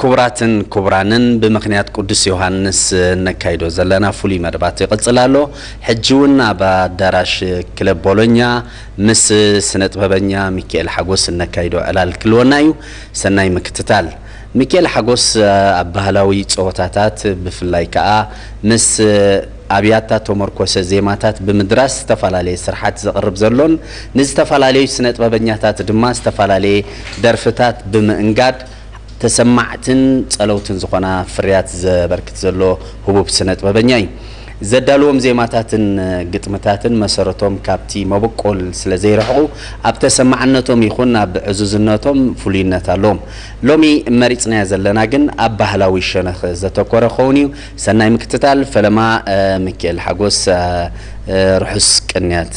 ክቡራትን ክቡራንን፣ ብምኽንያት ቅዱስ ዮሃንስ እነካይዶ ዘለና ፍሉይ መደባት ይቕጽል ኣሎ። ሕጂ እውን ኣብ ኣዳራሽ ክለብ ቦሎኛ ምስ ስነ ጥበበኛ ሚካኤል ሓጎስ እነካይዶ ዕላል ክልወና እዩ። ሰናይ ምክትታል። ሚካኤል ሓጎስ ኣብ ባህላዊ ጸወታታት፣ ብፍላይ ከኣ ምስ ኣብያታ ተመርኮሰ ዜማታት ብምድራስ ዝተፈላለየ ስርሓት ዘቕርብ ዘሎን ንዝተፈላለዩ ስነ ጥበበኛታት ድማ ዝተፈላለየ ደርፍታት ብምእንጋድ ተሰማዕትን ጸለውትን ዝኾና ፍርያት ዘበርክት ዘሎ ህቡብ ስነ ጥበበኛ እዩ። ዘዳልዎም ዜማታትን ግጥምታትን መሰረቶም ካብቲ መበቆል ስለ ዘይርሕቑ፣ ኣብ ተሰማዕነቶም ይኹን ኣብ ዕዙዝነቶም ፍሉይነት ኣለዎም። ሎሚ መሪጽናዮ ዘለና ግን ኣብ ባህላዊ ሸነኽ ዘተኮረ ክኸውን እዩ። ሰናይ ምክትታል። ፈለማ ሚካኤል ሓጎስ፣ ርሑስ ቅንያት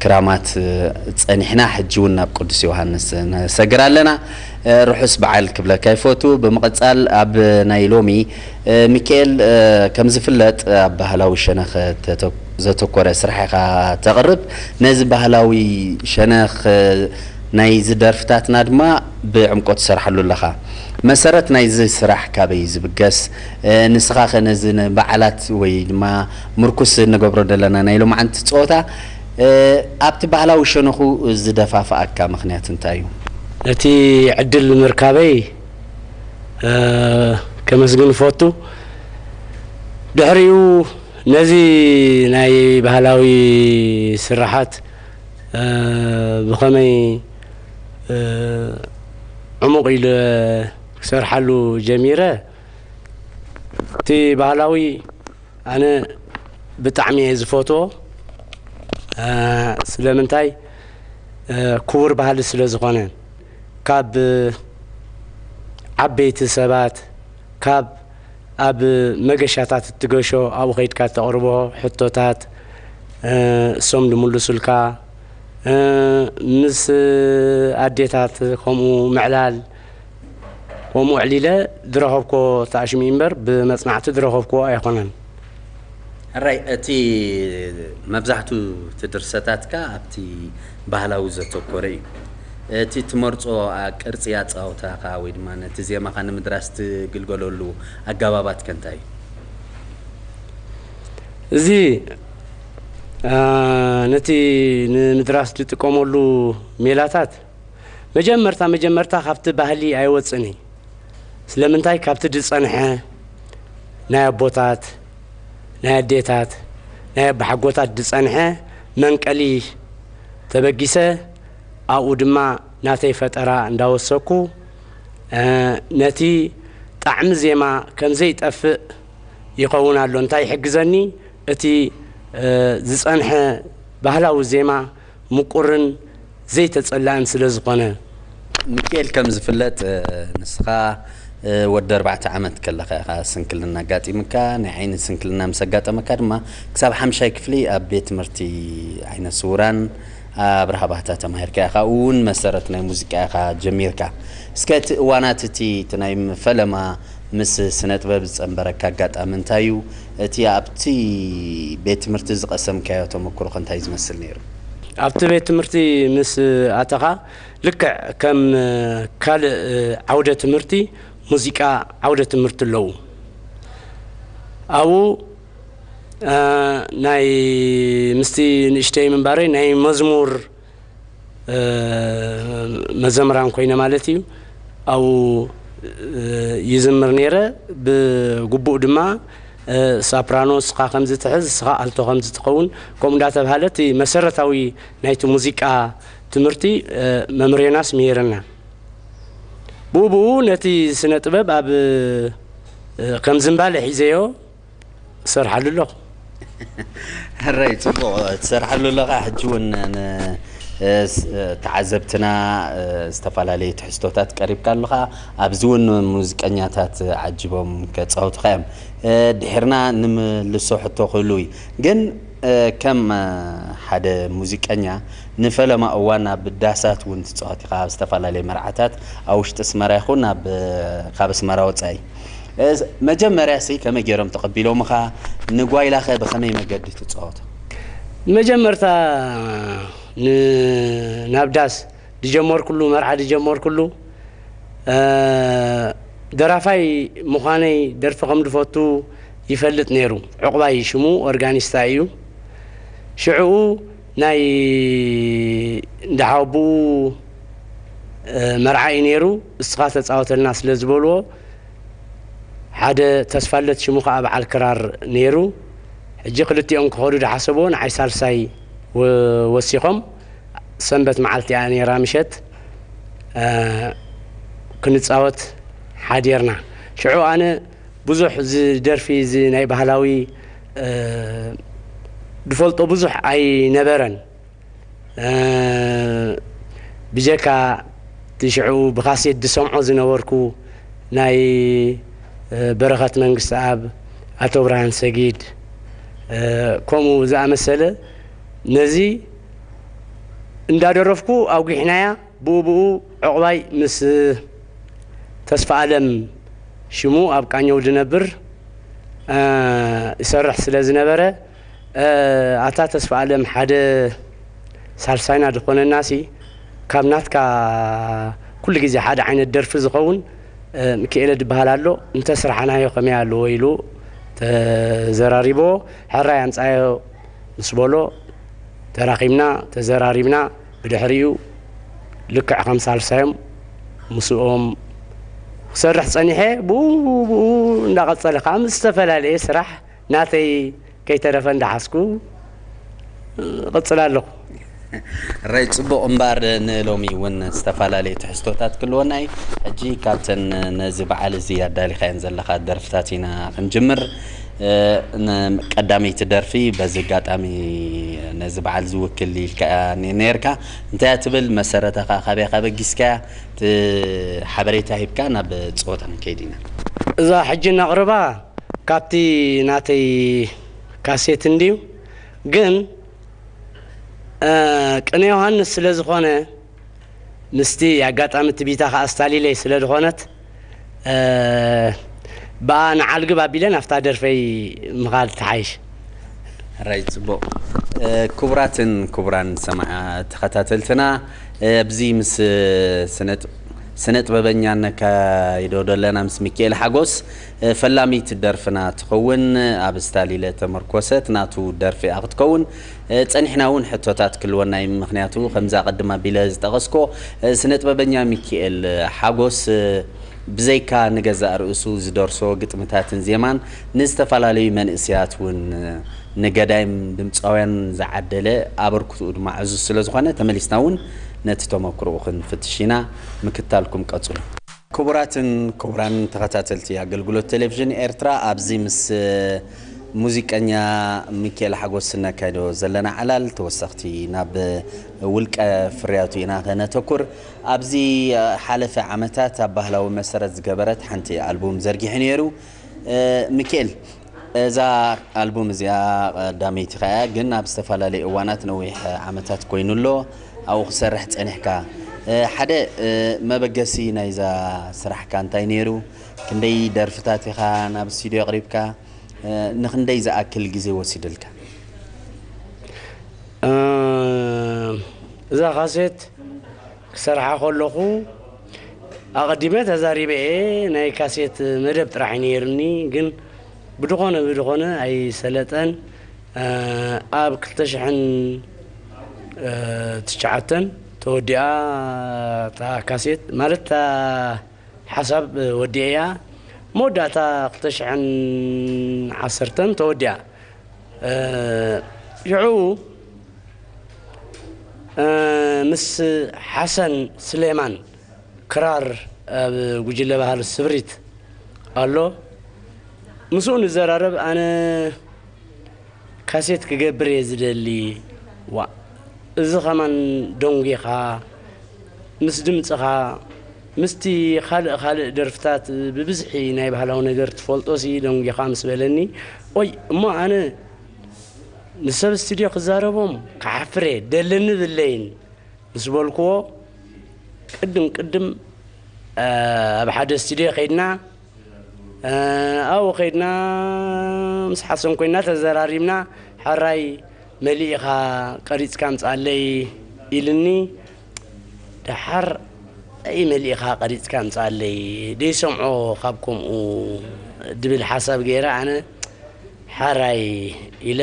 ክራማት ጸኒሕና፣ ሕጂ እውን ናብ ቅዱስ ዮሃንስ ንሰግር ኣለና። ርሑስ በዓል ክብለካ ይፈቱ። ብምቕጻል፣ ኣብ ናይ ሎሚ፣ ሚካኤል፣ ከም ዝፍለጥ ኣብ ባህላዊ ሸነኽ ተተ-፣ ዘተኮረ ስራሕ ኢኻ ተቕርብ። ነዚ ባህላዊ ሸነኽ ናይዚ ደርፍታትና ድማ ብዕምቆት ትሰርሓሉ ኣለኻ። መሰረት ናይዚ ስራሕ ካበይ እዩ ዝብገስ? ንስኻኸ ነዚ ንበዓላት ወይ ድማ ምርኩስ እንገብሮ ዘለና ናይ ሎማዓንቲ ጸወታ፣ ኣብቲ ባህላዊ ሸነኹ ዝደፋፍኣካ ምኽንያት እንታይ እዩ? ነቲ ዕድል ምርካበይ፣ እ፣ ከመስግን እፈቱ። ድሕሪኡ ነዚ ናይ ባህላዊ ስርሓት፣ እ፣ ብኸመይ፣ እ፣ ዕሙቕ ኢለ ክሰርሓሉ ጀሚረ፣ እቲ ባህላዊ ኣነ ብጣዕሚ እየ ዝፈትዎ። እ፣ ስለምንታይ? እ፣ ክቡር ባህሊ ስለ ዝኾነ፣ ካብ ዓበይቲ ሰባት፣ ካብ ኣብ መገሻታት እትገሾ፣ ኣብኡ ኸይድካ እተቕርቦ ሕቶታት፣ እ፣ እሶም ዝምልሱልካ፣ እ፣ ምስ ኣዴታት ከምኡ ምዕላል፣ ከምኡ ኣዕሊለ ዝረኸብኮ ተኣሽሙ እምበር፣ ብመጽናዕቲ ዝረኸብክዎ ኣይኮነን። ሕራይ፣ እቲ መብዛሕቱ እቲ ድርሰታትካ ኣብቲ ባህላዊ ዘተኮረ እዩ። እቲ ትመርጾ ኣ-፣ ቅርጺ ኣጻውታኻ ወይ ድማ ነቲ ዜማኻ ንምድራስ ትግልገለሉ ኣገባባት ከ እንታይ እዩ? እዚ፣ ኣ፣ ነቲ ንምድራስ ዝጥቀመሉ ሜላታት መጀመርታ፣ መጀመርታ ካብቲ ባህሊ ኣይወጽእን እዩ። ስለምንታይ? ካብቲ ዝጸንሐ ናይ ኣቦታት፣ ናይ ኣዴታት፣ ናይ ኣቦሓጎታት ዝጸንሐ መንቀሊ ተበጊሰ፣ ኣብኡ ድማ ናተይ ፈጠራ እንዳወሰኩ፣ እ፣ ነቲ ጣዕሚ ዜማ ከም ዘይጠፍእ ይኸውን ኣሎ። እንታይ ይሕግዘኒ? እቲ፣ እ፣ ዝጸንሐ ባህላዊ ዜማ ምቁርን ዘይተጸላእን ስለ ዝኾነ። ሚካኤል፣ ከም ዝፍለጥ፣ እ፣ ንስኻ፣ እ፣ ወዲ ኣርባዕተ ዓመት ከለኻ ኢኻ ስንክልና ኣጋጢምካ። ናይ ዓይኒ ስንክልና ምስ ኣጋጠመካ ድማ፣ ክሳብ ሓምሻይ ክፍሊ ኣብ ቤት ትምህርቲ ዓይነ ስውራን ኣብርሃ ባህታ ተማሂርካ ኢኻ። እውን መሰረት ናይ ሙዚቃ ኢኻ ጀሚርካ። እስከ እቲ እዋናት እቲ፣ እቲ ናይ ፈለማ ምስ ስነ ጥበብ ዝጸንበረካ ኣጋጣሚ እንታይ እዩ? እቲ ኣብቲ ቤት ትምህርቲ ዝቐሰምካዮ ተመክሮኸ እንታይ ዝመስል ነይሩ? ኣብቲ ቤት ትምህርቲ ምስ ኣተኻ፣ ልክዕ ከም ካልእ ዓውደ ትምህርቲ፣ ሙዚቃ ዓውደ ትምህርቲ ኣለዉ። ኣብኡ፣ እ፣ ናይ፣ ምስቲ ንእሽተይ ምንባረይ ናይ መዝሙር እ፣ መዘምራን ኮይነ ማለት እዩ። ኣብኡ፣ እ፣ ይዝምር ነይረ። ብግቡእ ድማ፣ እ፣ ሳፕራኖ እስኻ ከምዚ ትሕዝ፣ እስኻ ኣልቶ ከምዚ ትኸውን፣ ከምኡ እንዳተባህለ እቲ መሰረታዊ ናይቲ ሙዚቃ ትምህርቲ፣ እ፣ መምህር ዮናስ ምሂርና። ብኡ ብኡ ነቲ ስነ ጥበብ ኣብ፣ እ፣ ከም ዝንባለ ሒዘዮ። እሰርሓሉ ኣለኹ። ሕራይ፣ ጽቡቕ ትሰርሓሉ ኣለኻ። ሕጂ እውን ን-፣ ስ-፣ ተዓዘብትና፣ እ፣ ዝተፈላለዩ ትሕዝቶታት ቀሪብካ ኣለኻ። ኣብዚ እውን ሙዚቀኛታት ዓጅቦም ከጻወቱኻ እዮም። እ፣ ድሒርና ንምልሶ ሕቶ ክህሉ እዩ። ግን፣ እ፣ ከም፣ እ፣ ሓደ ሙዚቀኛ ንፈለማ እዋን ኣብ ዳሳት እውን ትጻወት ኢኻ፣ ኣብ ዝተፈላለዩ መርዓታት፣ ኣብ ውሽጢ ኣስመራ ይኹን ኣብ፣ እ፣ ካብ ኣስመራ ወጻኢ። እ፣ መጀመርያ ሲ ከመይ ገይሮም ተቐቢሎምኻ? ንጓይላኸ ብኸመይ መገዲ ትጻወቶ? መጀመርታ ን-፣ ናብ ዳስ ዝጀመርኩሉ፣ መርዓ ዝጀመርኩሉ፣ እ፣ ደራፋይ ምዃነይ፣ ደርፊ ከም ድፈቱ ይፈልጥ ነይሩ። ዕቑባይ ሽሙ፣ ኦርጋኒስታ እዩ። ሽዕኡ ናይ እንዳ ሓወቡኡ፣ እ፣ መርዓ እዩ ነይሩ። እስኻ ተጻወተልና ስለ ዝበልዎ፣ ሓደ ተስፋለት ሽሙ ኸኣ በዓል ክራር ነይሩ። ሕጂ ክልቲኦም ክኸዱ ድሓሰብዎ፣ ንዓይ ሳልሳይ ወ-፣ ወሲኾም። ሰንበት መዓልቲ እያ ነይራ ምሸት፣ እ፣ ክንጻወት ሓዲርና። ሽዑ ኣነ ብዙሕ እዚ ደርፊ እዚ ናይ ባህላዊ፣ እ፣ ድፈልጦ ብዙሕ ኣይነበረን። እ፣ ብጀካ እቲ ሽዑ ብካሴት ዝሰምዖ ዝነበርኩ ናይ፣ እ፣ በረኸት መንግስትኣብ፣ ኣቶ ብርሃን ሰጊድ፣ እ፣ ከምኡ ዝኣመሰለ፣ ነዚ እንዳደረፍኩ ኣጉሒናያ። ብኡ ብኡ ዕቑባይ ምስ ተስፋኣለም ሽሙ ኣብ ቃኘው ዝነብር፣ እ፣ ይሰርሕ ስለ ዝነበረ፣ እ፣ ኣታ ተስፋኣለም፣ ሓደ ሳልሳይና ዝኾነናሲ ካብ ናትካ ኩሉ ግዜ ሓደ ዓይነት ደርፊ ዝኸውን፣ እ፣ ሚኪኤለ ዝበሃል ኣሎ፣ እንተስራሕናዮ ከመይ ኣለዎ ኢሉ ተዘራሪቦ። ሕራይ ኣምጻዮ ምስ በሎ፣ ተራኺብና፣ ተዘራሪብና። ብድሕሪኡ ልክዕ ከም ሳልሳዮም ምስኦም ክሰርሕ ጸኒሐ። ብኡ ብኡ እንዳቐጸለ፣ ካብ ዝተፈላለየ ስራሕ ናተይ ከይተረፈ እንዳሓዝኩ እቕጽል ኣለኹ። ራይ ጽቡቕ። እምበኣር ንሎሚ እውን ዝተፈላለየ ትሕዝቶታት ክህልወና እዩ። ሕጂ ካብተን ነዚ በዓል እዚ ኣዳሊኻየን ዘለኻ ደርፍታት ኢና ክንጅምር። እ፣ ን-፣ ቀዳመይቲ ደርፊ በዚ ኣጋጣሚ ነዚ በዓል ዝውክል ኢልካ ነ-፣ ነርካ። እንታይ እያ ትብል? መሰረታ ከኣ ካበይ ካበጊስካያ? እቲ ሓበሬታ ሂብካ ናብ ጸወታ ክንከይድ ኢና። እዛ ሕጂ ነቕርባ ካብቲ ናተይ ካሴት እንድዩ፣ ግን፣ እ፣ ቅነ ዮሃንስ ስለ ዝኾነ፣ ምስቲ ኣጋጣሚ እቲ ቢታ ከኣ ስታሊለይ ስለ ዝኾነት፣ እ፣ ብኣ ንዓልግብ ኣቢለ ናብታ ደርፈይ ምኻድ ትሓይሽ። ራይ ጽቡቕ። እ፣ ክቡራትን ክቡራን ሰማዓ ተኸታተልትና፣ እ፣ ኣብዚ ምስ ስነ-፣ ስነ ጥበበኛ ነካይዶ ዘለና ምስ ሚካኤል ሓጎስ፣ እ፣ ፈላሚት ደርፍና ትኸውን፣ ኣብ ስታሊለ ተመርኮሰት ናቱ ደርፊ እያ ክትከውን። እ፣ ጸኒሕና እውን ሕቶታት ክልወና እዩ። ምኽንያቱ ከምዛ ቅድም ኣቢለ ዝጠቐስኮ፣ እ፣ ስነ ጥበበኛ ሚካኤል ሓጎስ፣ እ፣ ብዘይካ ንገዛእ ርእሱ ዝደርሶ ግጥምታትን ዜማን ንዝተፈላለዩ መንእሰያት እውን፣ እ፣ ንገዳይም ድምፃውያን ዝዓደለ ኣበርክትኡ ድማ ዕዙዝ ስለ ዝኾነ ተመሊስና እውን ነቲ ተመክሮኡ ክንፍትሽ ኢና። ምክታልኩም ቀጽሉ። ክቡራትን ክቡራን ተኸታተልቲ ኣገልግሎት ቴሌቪዥን ኤርትራ፣ ኣብዚ ምስ ሙዚቀኛ ሚካኤል ሓጎስ እነካይዶ ዘለና ዕላል ተወሰኽቲ ናብ ውልቀ ፍርያቱ ኢና ከነተኩር። ኣብዚ ሓለፈ ዓመታት ኣብ ባህላዊ መሰረት ዝገበረት ሓንቲ ኣልቡም ዘርጊሑ ነይሩ። እ፣ ሚካኤል፣ እዛ ኣልቡም እዚኣ ቀዳመይቲ ኸኣ ግን ኣብ ዝተፈላለየ እዋናት ነዊሕ ዓመታት ኮይኑ ኣሎ ኣብኡ ክሰርሕ ጸኒሕካ። እ፣ ሓደ፣ እ፣ መበገሲ ናይዛ ስራሕካ እንታይ ነይሩ? ክንደይ ደርፍታት ኢኻ ናብ ስቱድዮ ኣቕሪብካ? እ፣ ንኽንደይ ዝኣክል ግዜ ወሲድልካ? እ፣ እዛ ካሴት ክሰርሓ ከለኹ ኣቐዲመ ተዛሪበ እየ። ናይ ካሴት መደብ ጥራሕ እዩ ነይሩኒ፣ ግን ብድኾነ ብድኾነ ኣይሰለጠን። እ፣ ኣብ ክልተ ሽሕን ትሽዓተን ተወዲኣ እታ ካሴት፣ ማለት እታ ሓሳብ ወዲኤያ። መወዳእታ ክልተ ሽሕን ዓሰርተን ተወዲኣ። እ፣ ሽዑ፣ እ፣ ምስ ሓሰን ስሌማን ክራር ኣብ ጉጅለ ባህሊ ስብሪት ኣሎ። ምስኡ ንዘራረብ፣ ኣነ ካሴት ክገብር እየ ዝደሊ። ዋእ፣ እዚ ኸማን ደንጒኻ፣ ምስ ድምጽኻ፣ ምስቲ ኻልእ ኻልእ ደርፍታት ብብዝሒ ናይ ባህላዊ ነገር ትፈልጦሲ ደንጒኻ ምስ በለኒ፣ ኦይ፣ እሞ ኣነ ንሰብ ስቱድዮ ክዛረቦም ክሓፍር እየ፣ ደለኒ ብለይን ምስ በልክዎ፣ ቅድም ቅድም፣ እ፣ ኣብ ሓደ ስቱድዮ ኸይድና፣ እ፣ ኣብኡ ኸይድና ምስ ሓሰን ኮይንና ተዘራሪብና፣ ሕራይ መሊእኻ ቀሪጽካ ኣምጽኣለይ ኢልኒ። ደሓር ኣይ መሊእኻ ቀሪጽካ ኣምጻለይ ደይሰምዖ ካብ ከምኡ ድብል ሓሳብ ገይረ ኣነ ሓራይ ኢለ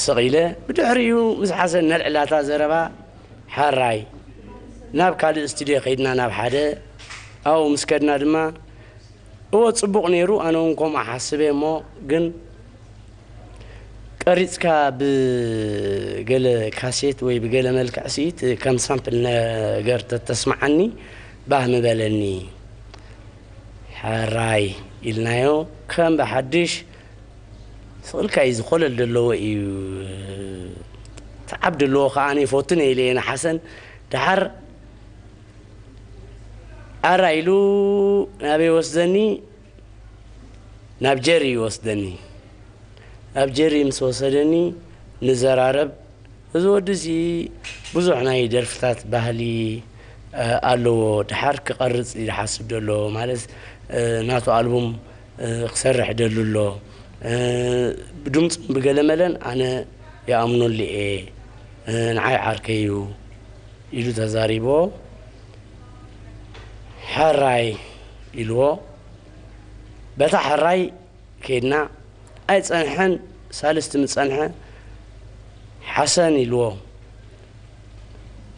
ስቕ ኢለ። ብድሕሪኡ ምስ ሓሰን ነልዕላታ ዘረባ ሓራይ ናብ ካልእ ስቱድዮ ከይድና ናብ ሓደ ኣብኡ ምስ ከድና ድማ እወ ጽቡቕ ነይሩ። ኣነ እውን ከምኡ ሓስበ እሞ ግን ቀሪጽካ ብገለ ካሴት ወይ ብገለ መልክዕ ስኢት ከም ሳምፕል ነገር ተተስማዓኒ ባህ ምበለኒ። ሕራይ ኢልናዮ ከም ብሓድሽ ስቕልካ እዩ ዝኾለል ዘለዎ እዩ። ተዓብ ዘለዎ ከዓ ኣነ ይፈቱ ነይለ እየ ንሓሰን ድሓር ኣራ ኢሉ ናበይ ወስደኒ? ናብ ጀሪ ይወስደኒ። ናብ ጀሪ ምስ ወሰደኒ ንዘራረብ። እዚ ወዲ እዚ ብዙሕ ናይ ደርፍታት ባህሊ ኣለዎ። ድሓር ክቐርጽ ይሓስብ ደሎ ማለት ናቱ ኣልቡም ክሰርሕ ደሉ ኣሎ። ብድምፁን ብገለ መለን ኣነ ይኣምነሉ እየ። ንዓይ ዓርከይ እዩ ኢሉ ተዛሪቦ። ሕራይ ኢልዎ። በታ ሕራይ ከይድና ኣይጸንሐን፣ ሳልስቲ ምጸንሐ ሓሰን ኢልዎ።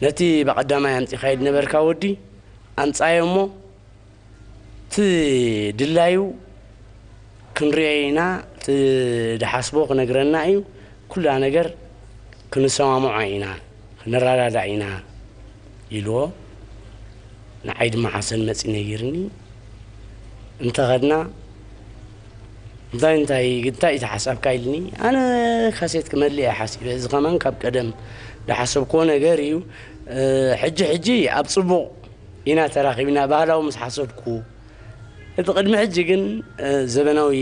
ነቲ ብቐዳማይ ኣምጺኻዮ ዝነበርካ ወዲ ኣምጻዮ እሞ እቲ ድላዩ ክንሪኦ ኢና፣ እቲ ድሓስቦ ክነግረና እዩ፣ ኩላ ነገር ክንሰማምዖ ኢና፣ ክንረዳዳእ ኢና ኢልዎ። ንዓይ ድማ ሓሰን መጺ ነጊርኒ እንተኸድና እንታይ እንታይ እንታይ እቲ ሓሳብካ ኢልኒ። ኣነ ካሴት ክመልእ እየ ሓሲበ። እዚ ከማን ካብ ቀደም ዝሓሰብክዎ ነገር እዩ። ሕጂ ሕጂ ኣብ ጽቡቕ ኢና ተራኺብና ባህላዊ ምስ ሓሰብኩ። እቲ ቅድሚ ሕጂ ግን ዘበናዊ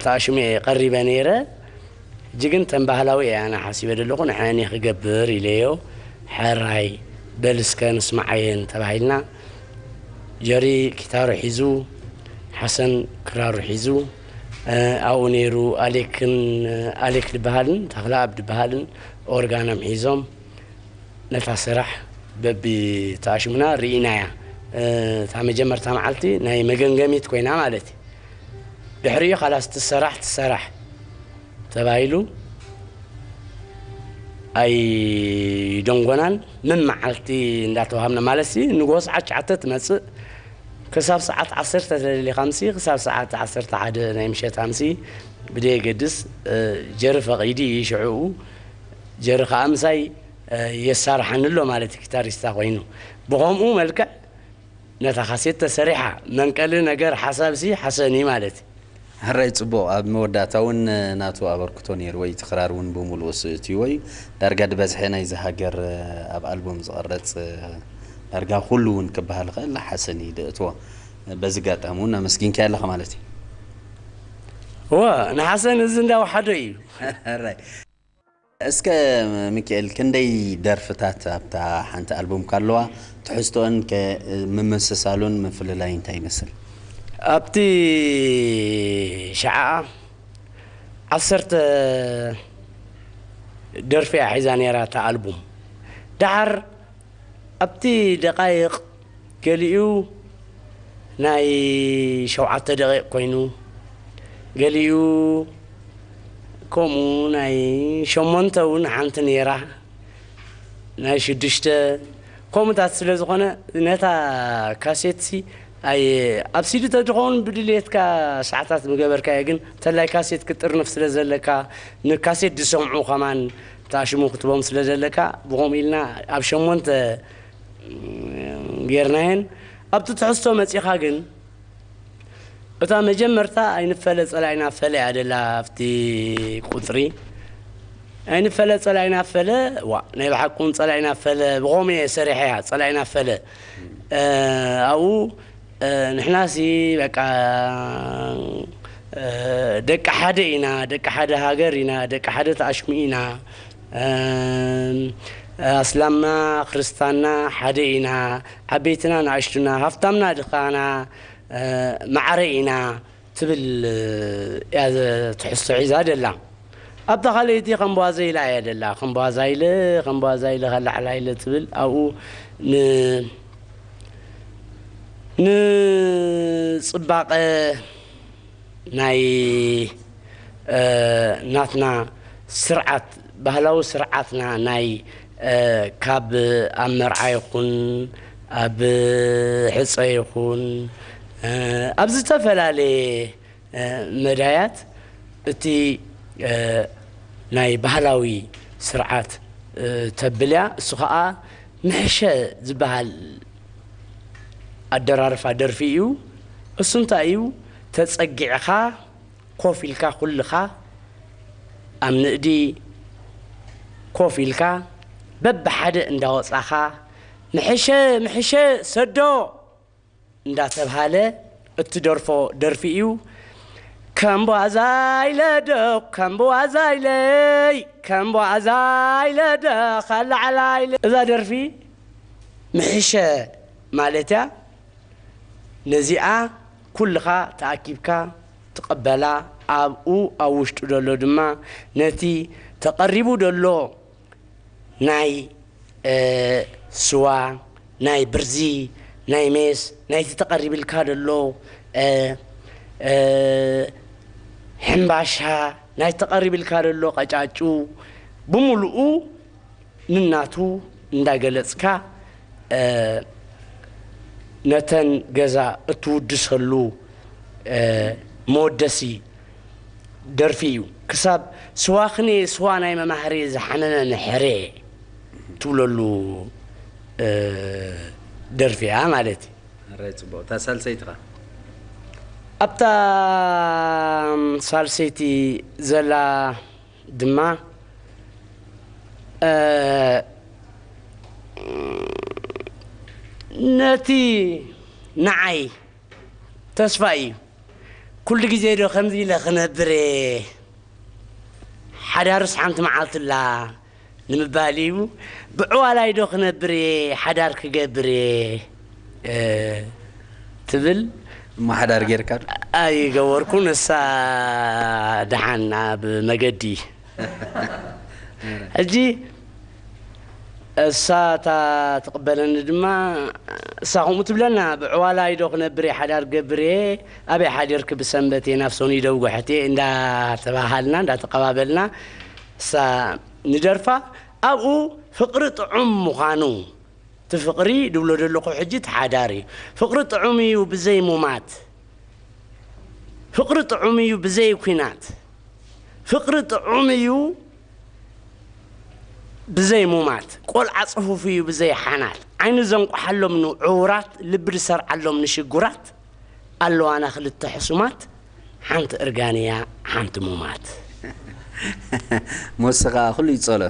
ተኣሽሙ እየ ቀሪበ ነይረ። ሕጂ ግን ተን ባህላዊ እየ ኣነ ሓሲበ ዘለኹ ንሕነ ክገብር ኢለዮ። ሕራይ በል እስከ ንስማዓየን ተባሂልና። ጀሪ ኪታሩ ሒዙ፣ ሓሰን ክራሩ ሒዙ፣ ኣብኡ ነይሩ ኣሌክን ኣሌክ ዝበሃልን ተኽለኣብ ዝበሃልን ኦርጋኖም ሒዞም ነታ ስራሕ በቢ ተኣሽሙና ርኢናያ። እታ መጀመርታ መዓልቲ ናይ መገምገሚት ኮይና ማለት እዩ። ድሕሪኡ ካላስ ትሰራሕ ትሰራሕ ተባሂሉ ኣይደንጎናን። ምን መዓልቲ እንዳተዋሃብና ማለት ሲ ንጎ ሰዓት ትሽዓተ ትመጽእ ክሳብ ሰዓት ዓሰርተ ተደሊኻ ምሲ ክሳብ ሰዓት ዓሰርተ ሓደ ናይ ምሸት ኣምሲ ብደየገድስ ጀሪ ፈቒዲ እዩ ሽዕኡ ጀሪ ከዓ ምሳይ የሳርሓኒ ኣሎ ማለት እዩ። ኪታሪስታ ኮይኑ ብኸምኡ መልክዕ ነታ ካሴት ተሰሪሓ መንቀሊ ነገር ሓሳብሲ ሓሰኒ ማለት እዩ። ሕራይ ጽቡቕ ኣብ መወዳእታ እውን ናቱ ኣበርክቶ ነይርዎ እዩ። እቲ ክራር እውን ብምሉኡ ስእትዎ እዩ። ዳርጋ ድበዝሐ ናይዚ ሃገር ኣብ ኣልቡም ዝቐረጽ ዳርጋ ኩሉ እውን ክበሃል ይኽእል ሓሰኒ ደእትዎ። በዚ ጋጣሚ እውን ኣመስጊንካ ኣለኻ ማለት እዩ። እወ ንሓሰን እዚ እንዳወሓዶ እዩ። ሕራይ እስከ ሚካኤል ክንደይ ደርፍታት ኣብታ ሓንቲ ኣልቡምካ ኣለዋ? ትሕዝቶአን ከ ምምስሳሉን ምፍልላዩ እንታይ ይመስል? ኣብቲ ሸዓ ዓሰርተ ደርፊ እያ ሒዛ ነይራ እታ ኣልቡም። ደሓር ኣብቲ ደቃይቕ ገሊኡ ናይ ሸውዓተ ደቂቕ ኮይኑ ገሊኡ ከምኡ ናይ ሸሞንተ እውን ሓንቲ ነይራ ናይ ሽዱሽተ ከምኡታት ስለ ዝኾነ ነታ ካሴትሲ ኣይ ኣብ ሲዲ ተድኸውን ብድልየትካ ሰዓታት ምገበርካዮ ግን ተላይ ካሴት ክጥርንፍ ስለ ዘለካ ንካሴት ዝሰምዑ ከማን ተኣሽሙ ክትቦም ስለ ዘለካ ብኸምኡ ኢልና ኣብ ሸሞንተ ጌርናየን ኣብቲ ትሕዝቶ መጺኻ ግን እታ መጀመርታ ኣይንፈለ ጸላኢና ፈለ እያ ደላ ኣብቲ ቁጽሪ ኣይንፈለ ጸላኢና ፈለ ዋ ናይ ብሓቁን ጸላኢና ፈለ ብኸምኡ እየ ሰሪሐያ ጸላኢና ፈለ ኣብኡ ንሕናሲ በቃ ደቂ ሓደ ኢና ደቂ ሓደ ሃገር ኢና ደቂ ሓደ ተኣሽሙ ኢና ኣስላምና ክርስታና ሓደ ኢና ዓበይትና ንኣሽቱና ሃፍታምና ድኻና ማዕረ ኢና ትብል እያ ትሕዝቶ ሒዛ ደላ ኣብታ ካልኣይቲ ከም ቧዘ ኢላ እያ ደላ። ከም ቧዛ ኢለ፣ ከም ቧዛ ኢለ፣ ከላዕላ ኢለ ትብል። ኣብኡ ን-፣ ንጽባቐ ናይ፣ እ፣ ናትና ስርዓት፣ ባህላዊ ስርዓትና ናይ፣ እ፣ ካብ ኣብ መርዓ ይኹን፣ ኣብ ሕጸ ይኹን፣ እ፣ ኣብ ዝተፈላለየ እ፣ መዳያት እቲ፣ እ፣ ናይ ባህላዊ ስርዓት፣ እ፣ ተብል እያ። እሱ ኸኣ ምሕሸ ዝበሃል ኣደራርፋ ደርፊ እዩ። እሱ እንታይ እዩ? ተጸጊዕኻ ኮፍ ኢልካ፣ ኩልኻ ኣብ ንእዲ ኮፍ ኢልካ፣ በብሓደ እንዳወጻኻ፣ "ምሕሸ፣ ምሕሸ፣ ሰዶ!" እንዳተብሃለ እትደርፎ ደርፊ እዩ። ከም ቧዛ ኢለ ዶ፣ ከም ቧዛ ኢለይ፣ ከም ቧዛ ኢለ ዶ፣ ኸላዕላ ኢለ። እዛ ደርፊ ምሕሸ ማለት እያ። ነዚኣ ኩልኻ ተኣኪብካ ትቐበላ። ኣብኡ ኣብ ውሽጡ ዘሎ ድማ ነቲ ተቐሪቡ ዘሎ ናይ፣ እ፣ ስዋ፣ ናይ ብርዚ፣ ናይ ሜስ፣ ናይቲ ተቐሪብልካ ዘሎ፣ እ፣ እ፣ ሕምባሻ፣ ናይቲ ተቐሪብልካ ዘሎ ቀጫጩ፣ ብምሉኡ ንናቱ እንዳገለጽካ፣ እ፣ ነተን ገዛ እትውድሰሉ፣ እ፣ መወደሲ ደርፊ እዩ። ክሳብ "ስዋኽኔ ስዋ ናይ መማህሬ ዝሓመመ ምሕሬ" ትብለሉ፣ እ፣ ደርፊ እያ ማለት እዩ። ኣራይ፣ ጽቡቕ። እታ ሳልሰይቲ ኸ? ኣብታ ሳልሰይቲ ዘላ ድማ፣ እ፣ ነቲ ንዓይ ተስፋ እዩ። "ኩሉ ግዜ ዶ ከምዚ ኢለ ክነብር እየ? ሓዳርስ ሓንቲ መዓልቲ ኣላ" ንምባል እዩ። "ብዕዋላይ ዶ ክነብር እየ? ሓዳር ክገብር እየ?" እ፣ ትብል። እሞ ሓዳር ጌርካ ዶ? ኣይገበርኩን። እሳ ደሓን ኣብ መገዲ። ሕጂ እሳ እታ ትቕበለኒ ድማ፣ እሳ ከምኡ ትብለና፣ "ብዕዋላይ ዶ ክነብር እየ፣ ሓዳር ክገብር እየ፣ ኣበይ ሓዲርኪ ብሰንበት እየ፣ ናብ ሰኑይ ዶ ብጉሕት እየ?" እንዳተባሃልና፣ እንዳተቐባበልና፣ እሳ ንደርፋ። ኣብኡ ፍቕሪ ጥዑም ምዃኑ፣ እቲ ፍቕሪ ድብሎ ዘለኹ ሕጂ እቲ ሓዳር እዩ። ፍቕሪ ጥዑም እዩ ብዘይ ሙማት። ፍቕሪ ጥዑም እዩ ብዘይ ኲናት። ፍቕሪ ጥዑም እዩ ብዘይ ሙማት። ቆልዓ ጽፉፍ እዩ ብዘይ ሓናት። ዓይኒ ዘንቋሓሎም ንዕዉራት፣ ልቢ ዝሰርዓሎም ንሽጉራት፣ ኣለዋና ክልተ ሕሱማት፣ ሓንቲ እርጋን እያ፣ ሓንቲ ሙማት። ሞሳ ኸኣ ኩሉ ይጸሎ።